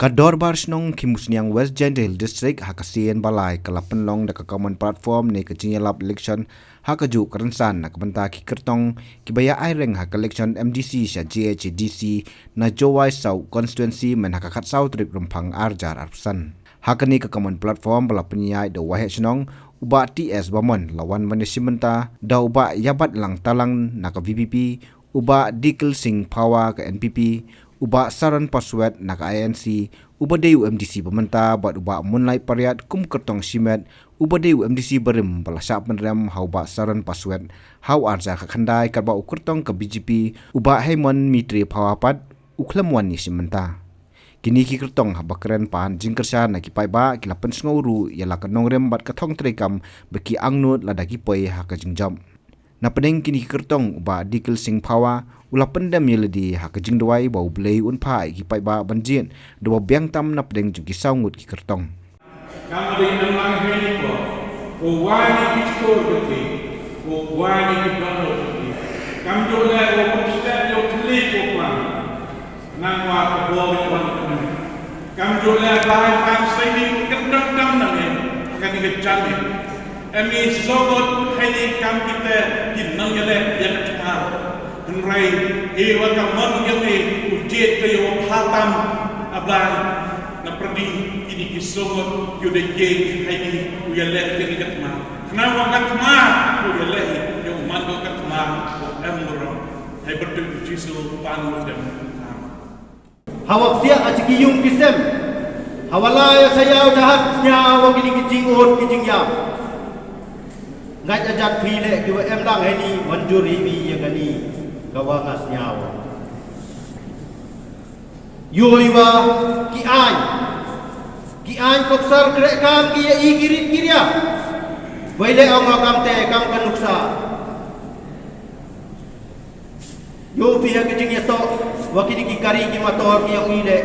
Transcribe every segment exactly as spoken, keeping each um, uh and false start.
Ka Dorbar Shnong Khimusniang, West Jaintia Hills District, ha ka sien ba lai ka la pynlong da ka common platform ne ka jingïalap election ha kajuh ka rynsan na ka bynta ki kyrtong kiba ïa ai reng ha ka election M D C sha J H A D C na Jowai South Constituency, myn ha ka khatsaw tarik Rymphang arhajar arphew san. Ha kane ka common platform ba la pynïaid da u Waheh Shnong u Bah T S Bamon, la wan ban ïashim bynta da u Bah Yabatlang Talang na ka V P P, u Bah Dikil Singh Phawa ka N P P, u Bah Saron Paswet na ka I N C, uba dei u M D C ba mynta, bad u Bah Moonlight Pariat kum kyrtong shimet, uba dei u M D C barim ba la shah pynrem ha u Bah Saron Paswet ha u arhajar khatkhyndai, katba u kyrtong ka B J P, u Bah Hemon Mitri Phawa pat, u khlem wan ïashim bynta. Kine ki kyrtong, haba kren pan jingkyrshan na ki paidbah, ki la pynsngew ruh ïa la ka nongrim bad ka thong treikam ba ki angnud lada ki poi ha ka jingjop. Na pdeng kine ki kyrtong, u Bah Dikil Singh Phawa u la pyndem ïa lade ha ka jingduwai ba U Blei un phah ïa ki paidbah ban jied da ba biang tam na pdeng jong ki saw ngut ki kyrtong. Kam dei nang lang hei ni ko, ko wani ki stor ke ti, ko wani ki donor ke ti. Kam ju le ko kum stet yo tli ko kwan. Nang wa ka bor yo wan kane. Kam ju le bai pan sei ni ko kyrtong dang nang e, ka ni ka jan e. Em i sogot hei ni kam kite ki nang ïa le ïa ka tmar. Hynrei, i wa ka mon ïa me u jied ka ïa u phatam a Blai. Na pyrdi kini ki sogot ki u dei jied hei ni u ïa leh ïa ka tmar. Khnang wa ka tmar u ïa leh ïa u man ka tmar u em burom. Hei byrtuk u Jisu pan u dem. Hawa psiah ha ki yung ki sem. Hawa la ïa sa ïa u jahat sñiaw wa kini ki jingud ki jingïap. Ngait ajat phi leh ki wa em lang hei ni, wan jur hi wi ïa kani ka wa nga sñiaw. Yoi wa ki aiñ. Ki aiñ kopsar kreh kam ki ïa i ki rit ki ria. Wei leh ong wa kam te kam ka nuksa. Yo phi ha ki jingïatoh wa kini ki kari ki mator ki ong i leh.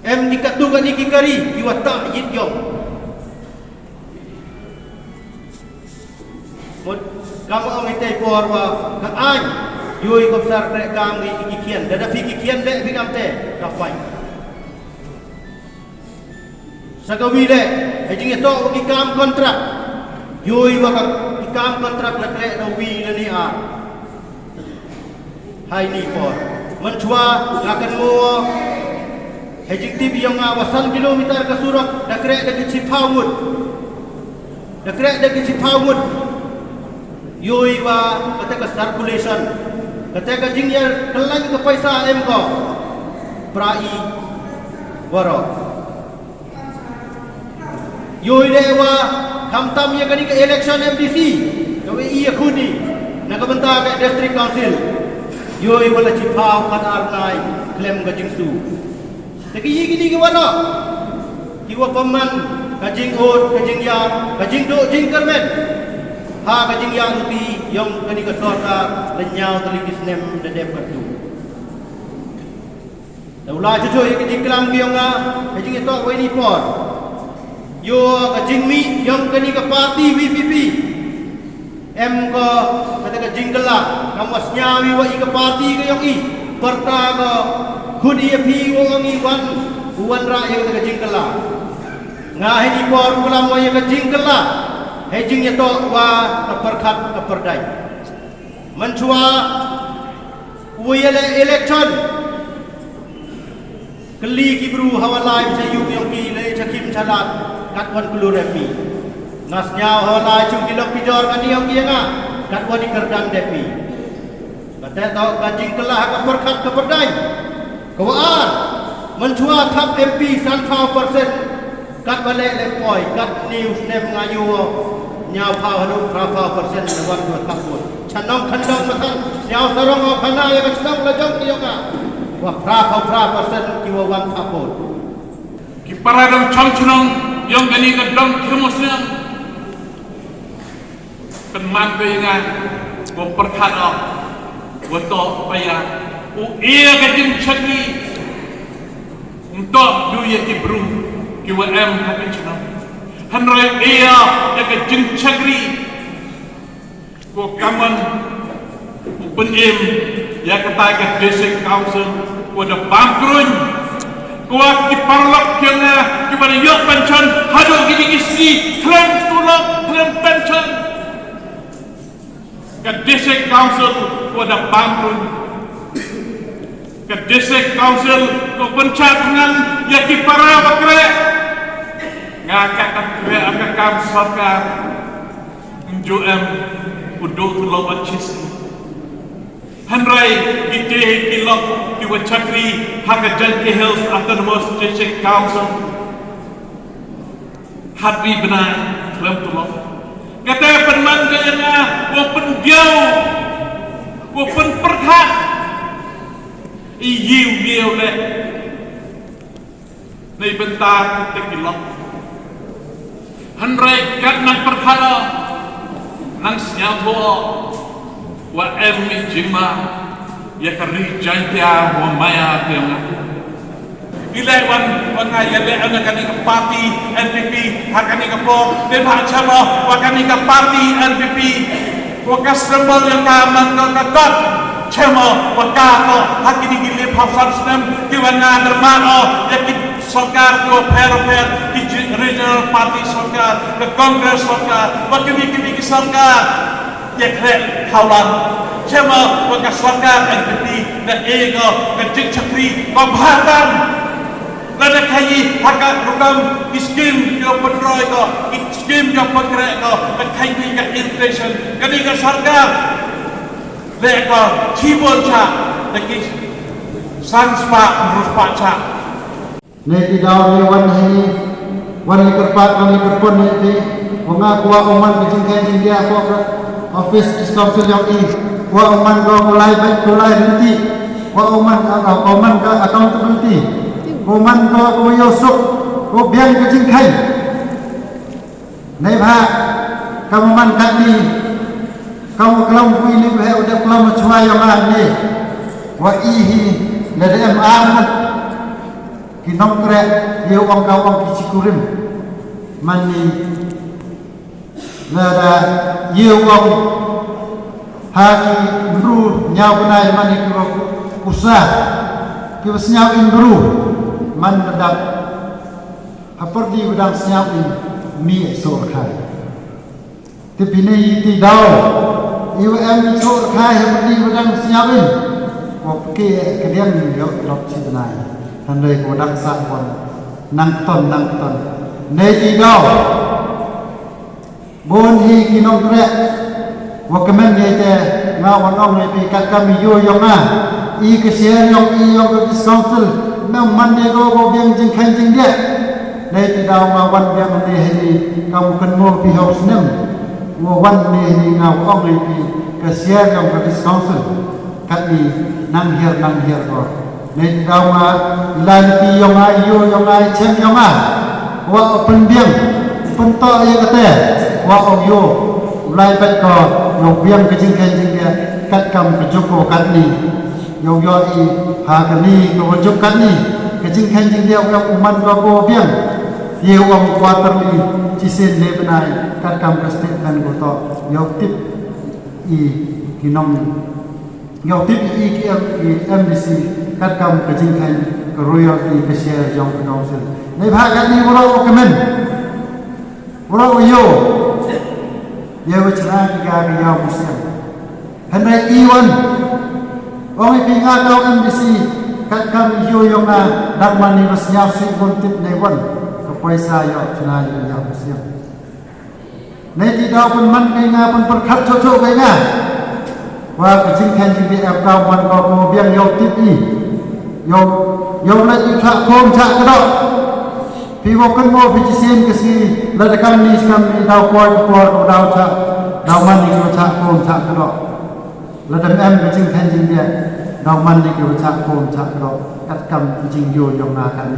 Em ki katu kani ki kari ki wa ta yit yong. Mut, kam ong ite por wa ka aiñ, yoi kopsar kreh kam ngi ki khian, da da phi ki khian leh phi kam te, ka fine. Sa ka wi leh, hei jingïatoh wa ki kam kontrak, yoi wa ka ki kam kontrak la kreh da wi la ni ar. Hai ni por. Mynchwa, nga kynmaw, hei jingtip yong nga wa san kilometer ka surok, da kreh da ki chiphaw ngut. Da kreh da ki chiphaw ngut. Yoi wa kata ka circulation. Kata ka jingïa kyllain ka paisa em ko. Pra i warok. Yoi leh wa khamtam ïa kani ka election M D C, ka wa i ïa khuni na ka bynta ka District Council. Yoi wa la chiphaw khat ar nai khlem ka jingsu. Te ki yi kini ki wa noh, ki wa pynman ka jingud, ka jingïap, ka jingduh jingkyrmen. Ha ka jingïap ruti yong kani ka sorkar, la ñiaw tylli ki snem da dep ka tu. Te u la chuchu ïa ka jingklam ki yong nga, ka jingïatoh wei ni por. Yo ka jingmih yong kani ka party V P P. Em ko kata ka jingkylla, kam wa sñiaw i wa i ka party ka yong i. Pyrta ko khun i ïa phi wa ong i wan, u wan rah ïa kata ka jingkylla. Nga hei ni por klam wa ïa ka jingkylla, hei jingïatoh wa ka pyrkhat ka pyrdaiñ. Mynchwa, u ïa leh election. Kylli ki bru hawa lai cha yu yong ki leh cha khim cha lad, kat wan klur em pi. Nga sñiaw hawa lai chung ki lok ki jor kani yong ki nga, kat wan i kyrdan de pi. Kata to ka jingkylla ha ka pyrkhat ka pyrdaiñ. Ka wa ar, mynchwa thap M P sanphaw percent. Kat ba leh leh poi, kat ni u snem nga yu o, ñiaw phaw haduh phra phaw percent na wan dua thap vote. Cha nong khandong matan, ñiaw sarong o khana ïa ka chnong la jong ki yong ka. Wa phra phaw phra percent ki wa wan thap vote. Ki para dong chong chnong, yong kani ka dong Khimusniang. Pynman ka ïa nga, ko pyrkhat o, wa toh pa ïa, u ïa ka jingchakri, um toh du ïa ki bru, ki wa em ha ka chnong. Hynrei ïa, ïa ka jingchakri, ko kaman, u pynim, ïa ka tai ka District Council, ko da bam kruñ, Ko wa ki paralok ki nga ki ba ïoh pension haduh ki digi si khlem tulop khlem pension. Ka District Council ko da bam run. Ka District Council ko pynchah thngan ïa ki para ba kre. Nga ka ka kre ka kam sorkar. Nju em u do tu lo ba chis. Hynrei ki te ki lok ki wa chakri ha ka Jaintia Hills Autonomous District Council. Hat bi bnai khlem tu lok. Kata pynman ka ïa nga wa pyndiaw wa pynpyrkhat. I yiw yiw le. Nei bynta kita ki lok. Hynrei kat nang pyrkhat o, nang sngewthuh o, wa em i jingma ïa ka ri Jaintia wa maya ka ïa nga. Ileh wan wa nga ïa leh na kani ka party N P P ha kani ka por, dei ba chama wa kani ka party N P P. Wa ka symbol ïa ka man ka ka dot. Chemo wa ka to ha kini ki lip hafsan snem ki wa nga dermat o ïa ki sorkar ki wa pher pher ki ji- regional party sorkar, ka Congress sorkar, wa kini kini ki sorkar. Ïa kre khawlan. Chemo wa ka sorkar N P P na e ko ka jik chakri ko bhatan. Lada khaïi ha ka rukom ki skim ki wa pynroi ko, ki skim ki wa pynkreh ko, ka khaïi ka inflation, ka dei ka sorkar. Le ko chibon cha, da ki san spah, hynriew spah cha. Nei ti daw ni wan hini, wan li kyrpad, wan li kyrpon ni ti, wa nga kwah u man ka jingkheiñ jingdiah ko ka office District Council yong i, kwah u man ko u lai bad u lai rynti, kwah u man, ah, ah, u man ka accountability, u man ko u ïoh suk, u biang ka jingkheiñ. Neibhah, kam u man katni, kam u klam pui neibhah u dep klam u chwa ïa ma ne. Wa i hi, lada em ar mat. Ki nongkreh, ïa u ong ka ong ki chikurim. Man ni, lada ïa u ong ha ki bru ñiaw bnai man ni ki wa kusa. Ki wa sñiaw in bru, man da dap. Ha pyrdi wa dang sñiaw in mi e sor khai. Te pine i ti daw. I wa em i sor khai ha pyrdi wa dang sñiaw in. Wa pke ka diang ni yo lok chi bnai. Hynrei ko dang sa pon. Nang ton, nang ton. Nei ti daw. Bun hi ki nongkreh. Wa kmen ïa te nga wan ong ïa phi katkam ïa u yong nga. I ka share yong i yong ka District Council. Mem man de ko ko biang jingkheiñ jingdiah. Nei ti daw nga wan biang ne hini kam kan mo phi hau snem. Wa wan ne hini nga ong ïa phi ka share yong ka District Council. Katni nang hiar nang hiar ko. Nei ti daw nga, i lai lynti yong nga, i ïew yong nga, i chem yong nga. Wa u pynbiang, u pyntoh ïa kata, wa u ïew, u lai bad ko, ïew biang ka jingkheiñ jingdiah, katkam ka juk ko katni. Ïew ïoh i, ha kani, ka wa juk katni, ka jingkheiñ jingdiah, u ïew u man ko ko biang. Ïew wa mu quarterly, chisien le bnai, katkam ka statement ko toh, ïew tip i, ki nong Nga u tip i ki em, i M D C, katkam ka jingkheiñ ka royalty ka share yong ka council. Neibhah katni waroh u kmen. Waroh u ïew. Ïa wa chna ki ga ka ïaw museum. Hynrei i wan. Ong i phi nga ka M D C, katkam i ïew yong nga, dang man i wa sñiaw si bun tip nei wan. Ka poisa ïoh chna ïa ka ïaw museum. Nei ti daw pynman kei nga pynpyrkhat choh choh kei nga. Wa ka jingkheiñ jingdiah em ka man ko ko biang ïoh tip i. Ïoh, ïoh leit i chah khum chah kdoh. Phi wa kynmaw phi chisien ka sngi lada kam ni kam ni daw por ka por ko daw chah. Daw man ni ko chah khum chah kdoh. Lada em ka jingkheiñ jingdiah. Daw man ni ko chah khum chah kdoh. Katkam ka jingïew yong nga kane.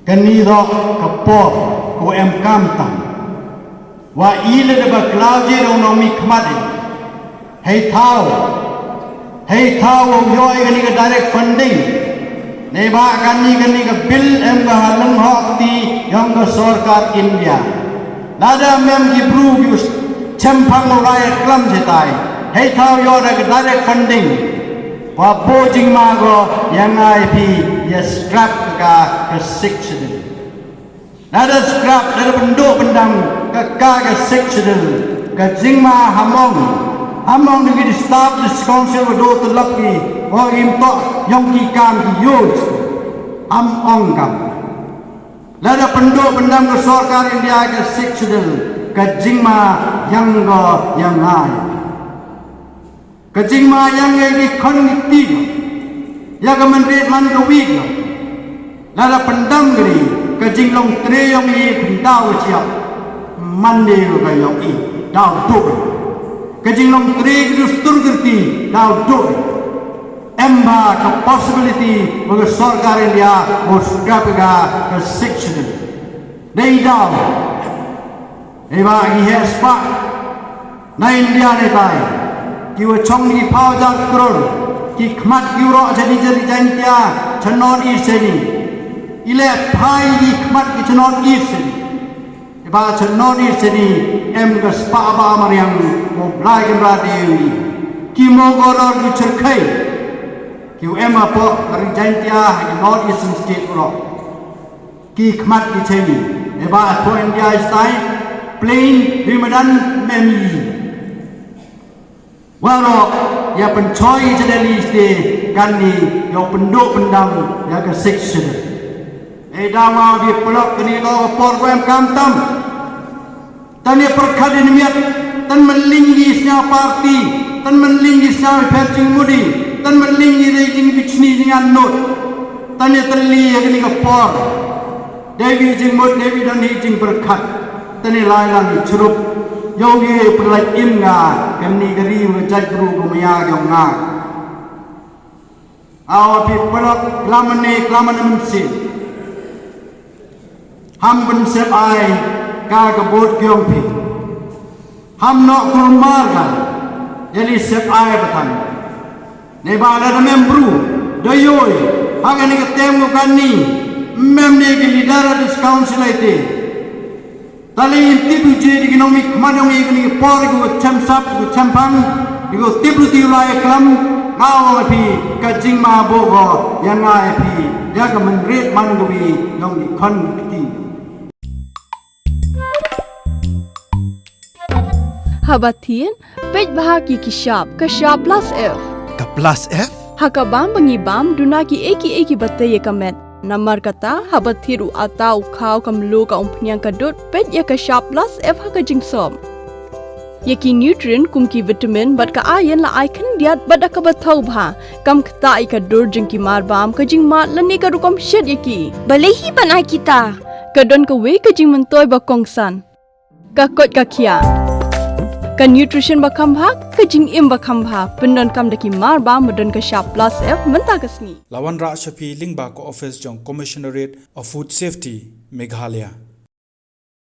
Kani ruh ka por ka wa em kam tam. Wa i lada ba khlaw jingïaroh nongmihkhmat i. Hei thaw. Hei thaw wa u ïoh i kani ka direct funding. Neibhah kani kani ka bill em ka ha lyngngoh kti yong ka sorkar India. Lada mem ki bru ki u chemphang u rai klam chetai. Hei thaw ïoh da ka direct funding. Ba buh jingma ko ïa nga ïa phi ïa scrap ka ka Sixth Schedule. Lada scrap, lada pynduh pyndam ka ka ka Sixth Schedule, ka jingma ha mong, ha mong da ki staff District Council ba duh tylli ki, o im to ïong ki kam ki use. Am ong kam. Lada pynduh pyndam ka sorkar India ka Sixth Schedule, ka jingma ïang ko ïa nga. Ka jingma ïang ïa ki khon ki kti ko, ïa ka mynrit man ka wi ko. Lada pyndam kane, ka jinglong tre ïong i khyndaw ka jia. Mane ko ka ïong i daw duk. Ka jinglong tre ki dustur ki riti daw duk. Em ba ka possibility ba ka sorkar India mo scrap ka ka Sixth Schedule. Dei daw. Eba ki heh spah na India ne tai, ki wa chong ki phaw hajar kror, ki khmat ki u roh cha ni cha ni Jaintia, cha North East cha ni. I leh phai ki khmat ki cha North East cha ni. Eba cha North East cha ni em ka spah ba mariang mo Blai Kynrad de u ni. Ki mo ko ror ki cherkhei. Ki u em apo ka ri Jaintia ha ki North Eastern State u roh. Ki khmat ki cha ni, eba a ko India is tai, plain, ri madan, mem yi. Waroh, ïa pynchoi cha Delhi ste, kan ni, ïa pynduh pyndam, ïa ka Sixth Schedule. Ei da wa bi pelok kani lo ka por ko em kam tam. Tane pyrkhat ïa miat, tan mynling ki sñiaw party, tan mynling ki sñiaw pher jingmudi, tan mynling ki rei jingbichni jingannot. Tane tylli ha kani ka por. Dei ki jingmut, dei ki don hi jingpyrkhat. Tane lai lang ki chrup. Ïoh ki pyrlait im nga, kani ka ri ka jaitbru ka maya ka nga. Awa phi pelok klam ne klam ne mynsiem. Ham pynsep ai ka ka bot kiong phi. Ham noh kulmar ka. Ïa li sep ai ba than. Ne ba la da mem bru da yoi. Ha kani ka tem ko kani. Mem ne ki leader of this council ai te. Tali in tip u je di ki nongmihkhmat jong i kani ki por di ko chemsap, di ko chemphang, di ko tip u ti u lai klam, nga ong ïa phi, ka jingma buh ko, ïa nga ïa phi, ïa ka mynrit man ka wi, jong ki khon ki kti. Haba thied, peit bha ki ki shap, ka shap plus F. Ka plus F? Ha ka bam ba ngi bam, duna ki ei ki ei ki ba tei ïa ka met. Namar kata, haba thied u ata, u khaw, ka mluh, ka umphniang, ka dud, peit ïa ka shap plus F ha ka jingsop. Ïa ki nutrient kum ki vitamin bad ka iron la ai khyndiat bad da kaba thaw bha. Kam ktah ïa ka dur jong ki marbam, ka jingmad lane ka rukom shet ïa ki. Balei hi ban ai kita? Ka don kawei ka jingmyntoi ba kongsan. Ka koit ka khiah. Ka nutrition ba kham bha, ka jingim ba kham bha. Pyndonkam da ki marbam ba don ka shap plus F mynta ka sngi. La wanrah sha phi lyngba ka office jong Commissionerate of Food Safety, Meghalaya.